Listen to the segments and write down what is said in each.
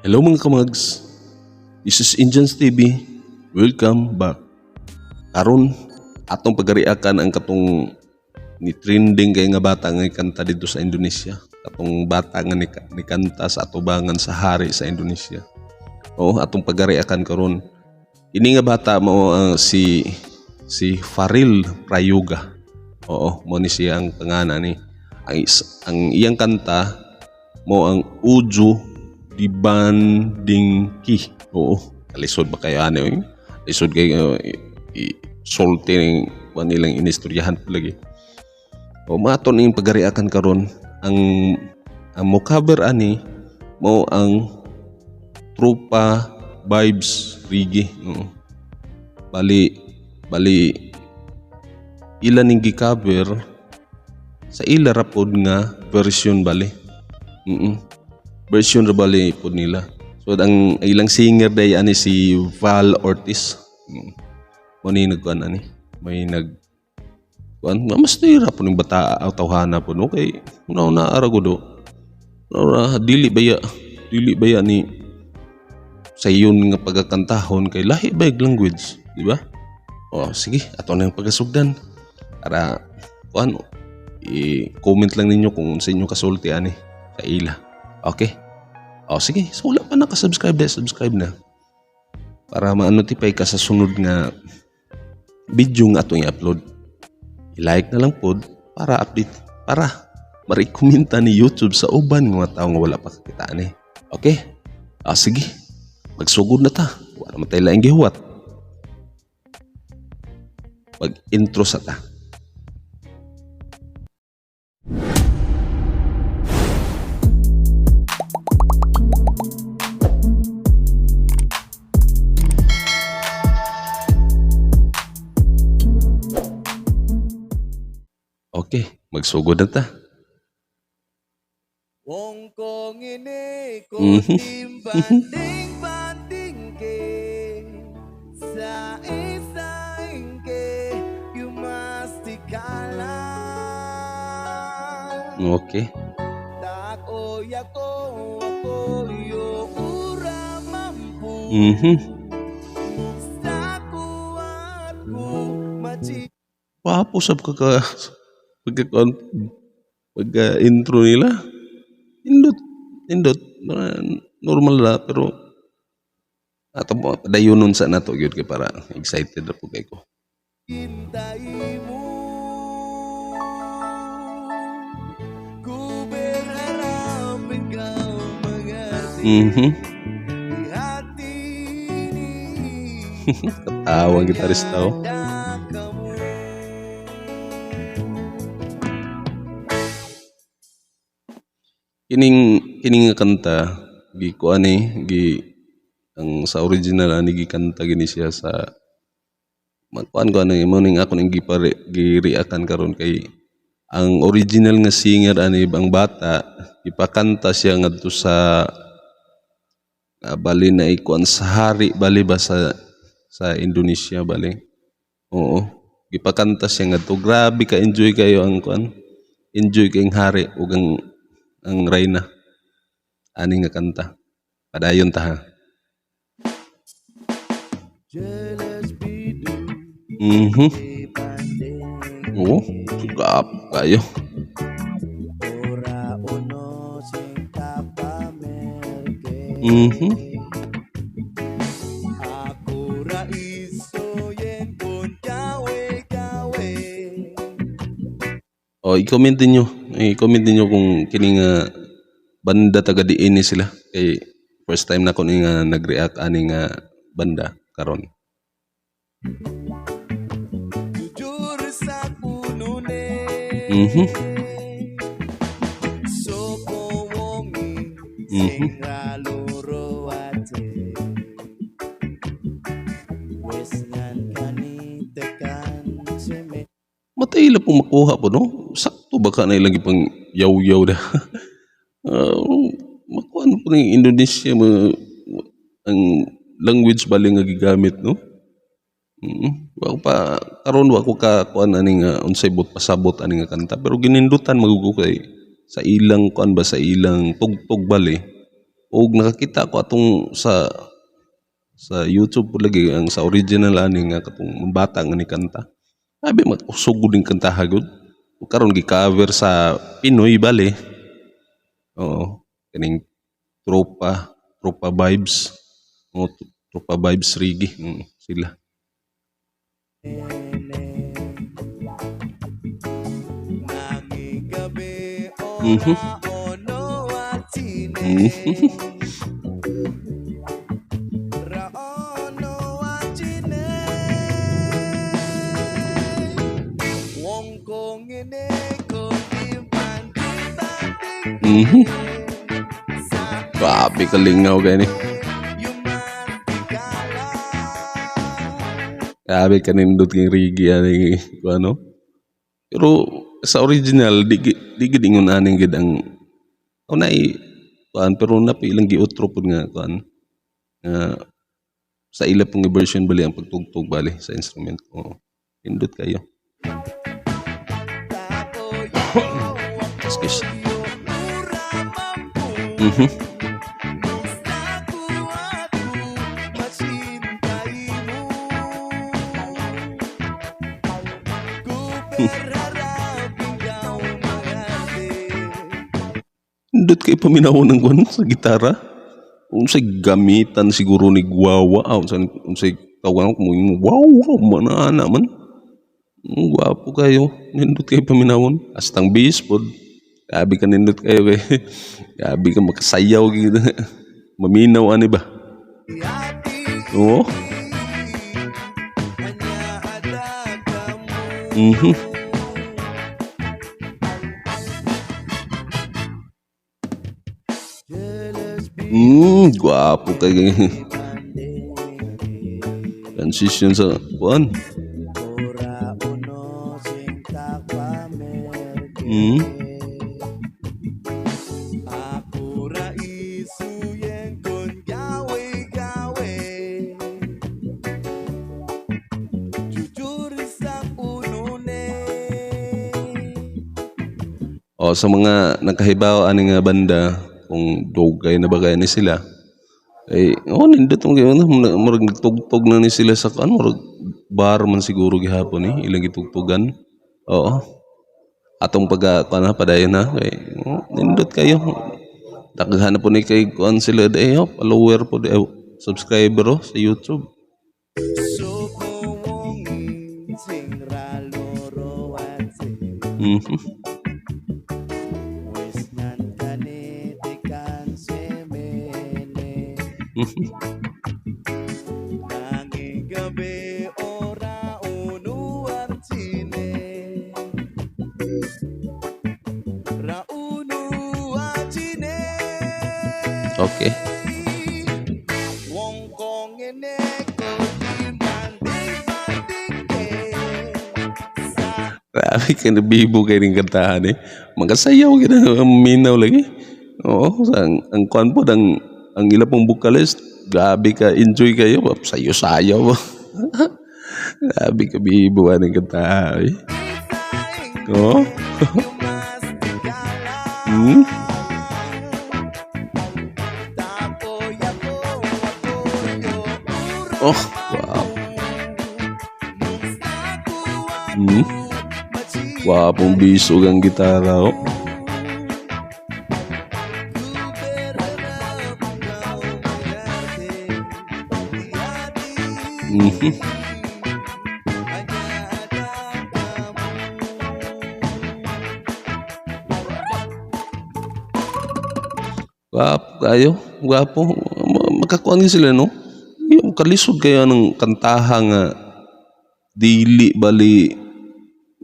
Hello, mga kamags. This is Indians TV. Welcome back. Karon atong pagariakan ang katong ni trending kay nga bata nga kanta dito sa Indonesia. Katong bata nga ni kanta sa atubangan sa hari sa Indonesia. Oo, atong pagariakan karon. Ini nga bata mao ang si si Faril Prayoga. Oo, mo ni siya ang pangalan ni. Ang iyang kanta mo ang Ojo Dibandingke. Oo, kalisod ba kayo ano eh? Lisod kayo sulti ning nilang inistoryahan po lagi. O mato ning pagariakan karon ang mo cover ani mo ang Trupa Vibes Reggae. Oo. Bali bali ila ning gi-cover sa ila ra pod nga version bali. Version ra bali pod nila. So ang ilang singer day ani si Val Ortiz. Mo ni nagkuan ani. May nag kuan mas tira po ning bata aw tawhana po no kay una una ara gudo. Ora dili baya ni sayon nga pagkakantahon kay lahi ba yung language, di ba? O sige, ato na yung pagkasugdan. Para kuan i-comment lang ninyo kung sa inyo kasulti ani sa ila. Okay? O sige, so wala pa naka-subscribe dahil subscribe na. Para ma-notify ka sa sunod nga video nga atong i-upload. I-like na lang pod para update para ma-recommenda ni YouTube sa uban nga mga tao nga wala pa kakita ani. Okay? Ah, sige. Magsugod na ta. Wala man tayo laing gihuwat. Mag-intro sa ta. Okay, magsugod na ta. Wong ko ngene banding-bandingke sa isaingke you must kalah. Tak oya ko ako yo ura mampu sa kuatku maci. Wapo sab ka ka pagka pagka intro nila. Indot, indot. Normal la pero ato mo padayonon sa nato gyud kay para excited ra po kay ko. Cintaimu. Ku berharap engkau mengerti di hati ini Katawa ang gitarista oh. ada kamu. Kining kining nga kanta gi kuan ni gi ang sa original ani gikanta gini siya sa magkuan ko ani mo ning ako ning gipare giriakan karon kay ang original nga singer ani ang bata ipakanta siya ngadto sa bali na ikuan sa hari bali ba sa Indonesia bali. Oo. Gipakanta siya ngadto. Grabe ka enjoy kayo ang kuan. Enjoy kay ang hari ug ang reyna ani nga kanta. Padayon ta ha. Jelas bidu dibanding Oo, gap kayo. Ora ono sing kapamerke. Aku ra iso yen kon gawe-gawe. Oh, i-comment ninyo. I-comment ninyo kung kini nga banda taga diin ni sila. Kay first time na ko ni nga nag-react ani nga banda karon. Jujur sakunune. Sopo wonge sing ra loro ate wis ngancani tekan seme. Matay ila pong makuha po, no? Sakto ba ka na ilang ipang yaw-yaw da? Makuha po ng Indonesia mga, ang language bali nga gigamit, no? Wa ko pa karon wa ko ka kuan ani nga unsay but pasabot ani nga kanta pero ginindutan magugo kay sa ilang kuan ba sa ilang tugtog bali. Og nakakita ko atong sa YouTube po lagi ang sa original ani nga katong bata nga ni kanta. Sabi mag-usog gud ning kantaha gud. Ug karon gi-cover sa Pinoy bale. Oo, kaning tropa, Tropa Vibes. O, Tropa Vibes Reggae sila. Nanging gabi ora ono atine. Ra ono atine. Wong ko ngene ko dibanding-banding sa Grabe kalingaw kay ni. You must be galang. Grabe kanindot kay reggae ani ano. Pero sa original di gid ingon ani gid ang unay kuan, pero na ilang giutro pud nga kuan nga sa ila pong version bali ang pagtugtog bali sa instrument. Oo. Nindot kayo. Excuse. Nindot kay paminaw ng kuan sa gitara. Unsay gamitan siguro ni Guawa, ah, unsay tawagan ko mo wow wow man ana man. Gwapo kayo. Nindot kayo paminawon. Hastang bass pod. Grabe ka nindot kayo kay. Grabe ka makasayaw gid. Maminaw ani ba? Oo. Gwapo kayo. Transition sa kuan. Aku ra isu yen kon gawe gawe. Jujur sa unune. O sa mga nakahibaw ani nga banda kung dugay na ba kaya ni sila. Eh, oh, nindot mo kayo, no? Murag nagtugtog na ni sila sa kuan, murag bar man siguro gihapon ni ilang gitugtugan. Oo. Atong pagka kuan na padayon na kay oh, nindot kayo. Daghan na po ni kay kuan sila eh, oh, follower po eh, subscriber oh, sa YouTube. Sopo wongi sing ra loro ati. Wis ngantane tekan semene. Nanging gabi ora ono artine. Ra ono artine. Wong ko ngene ko dibanding-bandingke sa Grabe ka na bibo kay ning kantahan eh. Magasayaw gid ang minaw lagi. Oo, sa ang kuan po ang ila pong vocalist, grabe ka enjoy kayo, sayo-sayaw. Grabe ka bibo aning kantahan eh. Oo. Oh, wow. Gwapong bisog ang gitara oh. Gwapo kayo, gwapo. Makakuan sila no. Yung kalisod kaya ng kantaha nga dili bali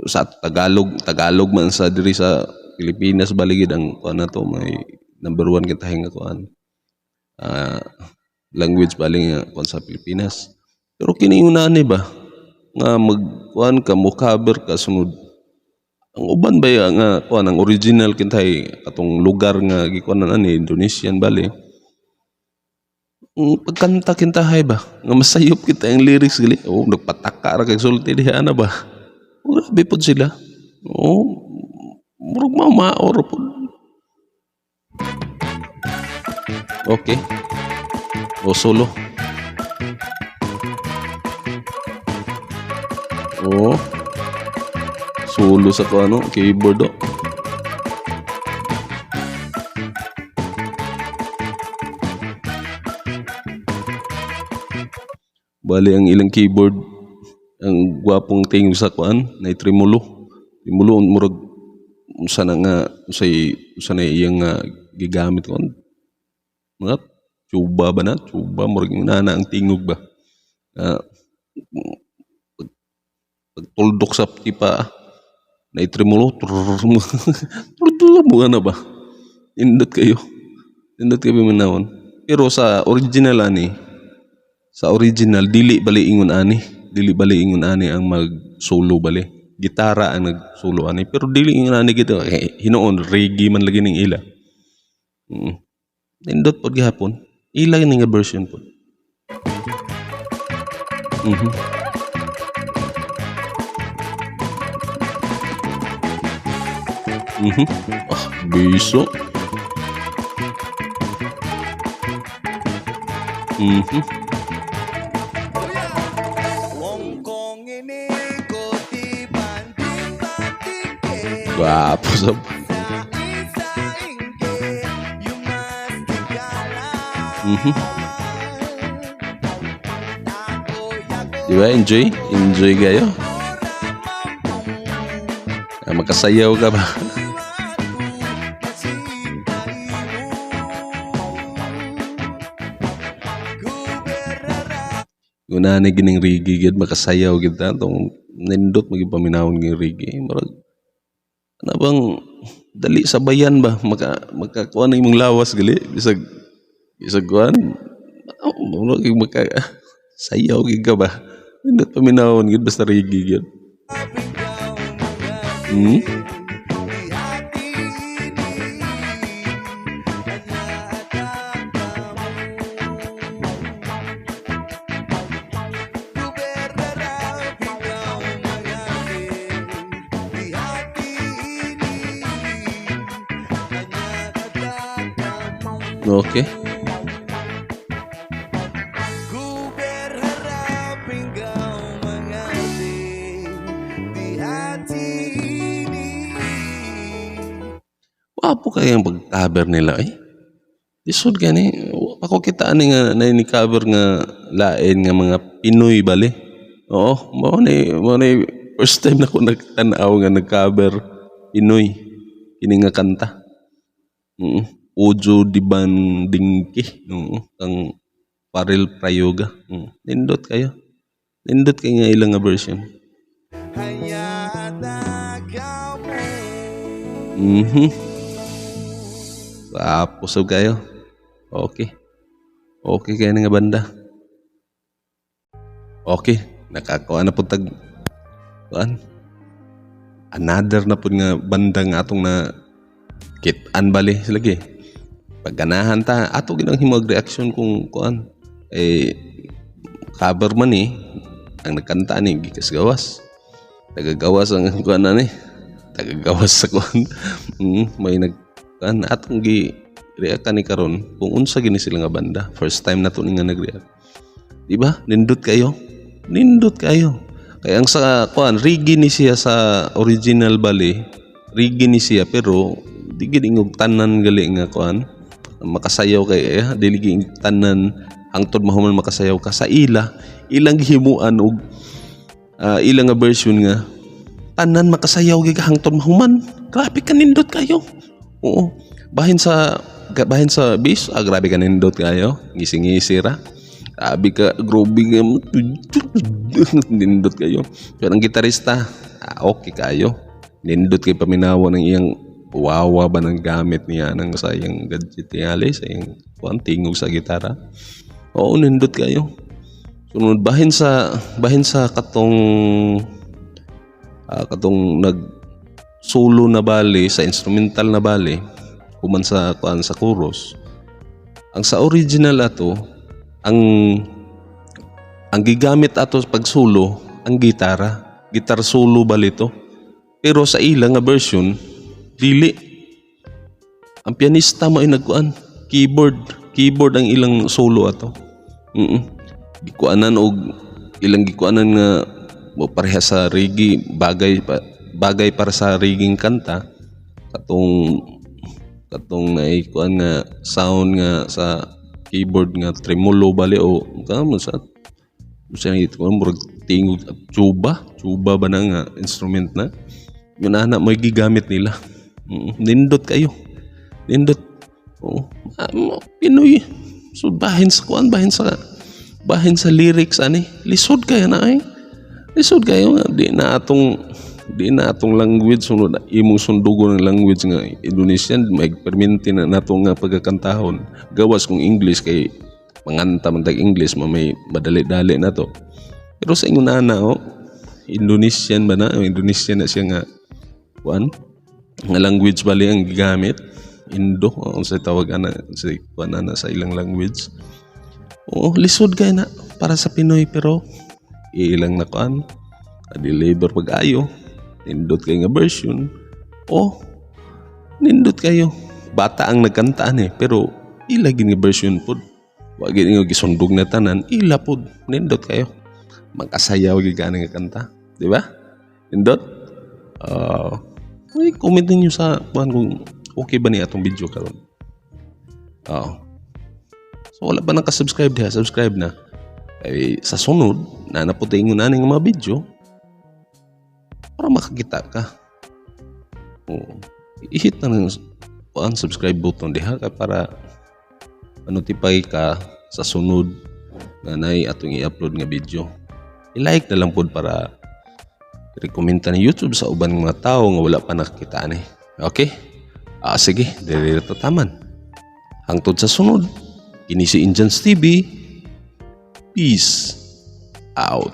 sa Tagalog, Tagalog man sa diri sa Pilipinas bali gid ang kuan na to, may number 1 kintahe nga kuan. Language bali nga kuan sa Pilipinas. Pero kini ni ba nga magkuan ka mo cover ka sunod ang uban ba ya nga kuan ang original kintahe atong lugar nga gikuanan ani Indonesian bali. Ang pagkanta kintahay ba nga masayop kita ang lyrics gali. Oh, nagpataka ra kay sulti diha ana ba. Oh, grabe pod sila. Oh, murag mamaor pod. Okay. O solo. Oh. Solo sa ko ano, keyboard oh. Bali ang ilang keyboard ang gwapong tingog sa kuan na tremolo. Tremolo, murag unsa na nga unsay unsa na iyang nga gigamit kuan. Mga tuba ba na? Tuba, murag nana ang tingog ba. Pagtuldok sa tipa na tremolo, trrrr mo na ba? Nindot kayo. Nindot kayo paminawon. Pero sa original ani, sa original dili bali ingon ani, dili bali ingon ani ang mag solo bali. Gitara ang nag-solo ani, pero dili ingon ani gito eh, hinuon reggae man lagi ning ila. Nindot pod gihapon. Ila ni nga version pod. Ah, biso. Wong kong ini ko di banding bandingke. Gwapo sab. Sa isaingke yumas tigala. Di ba? Enjoy? Enjoy kayo? Ah, makasayaw ka ba? Una ni gining reggae gid makasayaw gid ta tong nindot maging paminawon ging reggae. Murag ana bang dali sa bayan ba makakuan na imong lawas gali bisag bisag kuan, oh, murag maka sayaw gid ka ba, nindot paminawon gid basta reggae gid. Okay. Guber harapin kau mengerti di hati ini. Wapo kay ang pag-cover nila eh. Lisod gani. Wa pa ko kita ani nga na ni cover nga lain nga mga Pinoy bali. Oo, mao ni first time na ko nagtan-aw nga nag-cover Pinoy kini nga kanta. Ojo di Bandingke. Oo, kang Farrel Prayoga. Nindot kayo. Nindot kay nga ilang nga version. Hanya ada kamu. Tapos kayo. Okay. Okay kayo nga banda. Okay, nakakuha na po tag kuan. Another na po nga banda nga atong na kit-an bali lagi. Pagganahan ta ato ginang himog reaction kung kuan eh cover man eh ang nagkanta ni gikas gawas. Tagagawas ang kuan na ni. Tagagawas sa kuan. May nag kuan atong gi react ni karon kung unsa gini sila nga banda. First time na to ni nga nag-react. Di ba? Nindot kayo. Nindot kayo. Kaya ang sa kuan reggae ni siya sa original bali. Reggae ni siya pero di gid ingog tanan gali nga kuan makasayaw kay eh, dili gid ingog tanan hangtod mahuman makasayaw ka sa ila, ilang gihimuan og ilang nga version nga tanan makasayaw gid hangtod mahuman. Grabe ka nindot kayo. Oo. Bahin sa bass, ah, grabe ka nindot kayo. Ngisi-ngisi ra. Grabe ka, grabe nga nindot kayo. Pero ang gitarista, ah, okay kayo. Nindot kay paminawa ng iyang wawa ba ng gamit niya ng sa iyang gadget niya, sa iyang kuan tingog sa gitara. Oo, nindot kayo. Sunod bahin sa katong katong nag solo na bali sa instrumental na bali human sa kuan sa chorus. Ang sa original ato, ang gigamit ato pag solo ang gitara, gitar solo bali to. Pero sa ila nga version dili, ang pianista mo ay nagkuan, keyboard. Keyboard ang ilang solo ato. Gikuanan og ilang gikuanan nga mo pareha sa reggae, bagay pa, bagay para sa reggae kanta, katong naikuan nga sound nga sa keyboard nga tremolo bali o kamo sa sa ito, murag tingog tuba tuba ba na nga instrument na yun ana mo gigamit nila. Nindot kayo, nindot. Oo. Ah, Pinoy. So bahin sa kuan, bahin sa lyrics ani, lisod kayo na ay, lisod kayo nga di na atong language. Sunod imong sundugon ng language nga Indonesian, may perminti na nato nga pagkakantahon. Gawas kung English, kay manganta man tag English, ma may madali-dali na to. Pero sa ingon ana, oh, Indonesian ba na, Indonesian na siya nga kuan nga language bali ang gigamit, Indo, unsa tawag ana sa kuan ana sa ilang language. Oo, lisod kay na para sa Pinoy, pero ilang na kuan, deliver pag-ayo, nindot kay nga version. Oh, nindot kayo. Bata ang nagkantaan eh, pero ila gini version pod. Wa gini nga gisundog na tanan, ila pod. Nindot kayo. Makasayaw gyud ka nga kanta, di ba? Nindot? Ay, comment ninyo sa kuan kung okay ba ni atong video karon. Oo. So wala pa naka-subscribe diha, subscribe na. Ay, sa sunod, na naputi mo na ning mga video para makakita ka. Oo. I-hit na ng kuan, subscribe button diha ka para ma-notify ka sa sunod na nay atong i-upload nga video. I-like na lang pod para rekomenda ni YouTube sa uban mga tao nga wala pa nakakita ani. Okay? Ah, sige, diri ta taman. Hangtod sa sunod, kini si Injans TV. Peace out.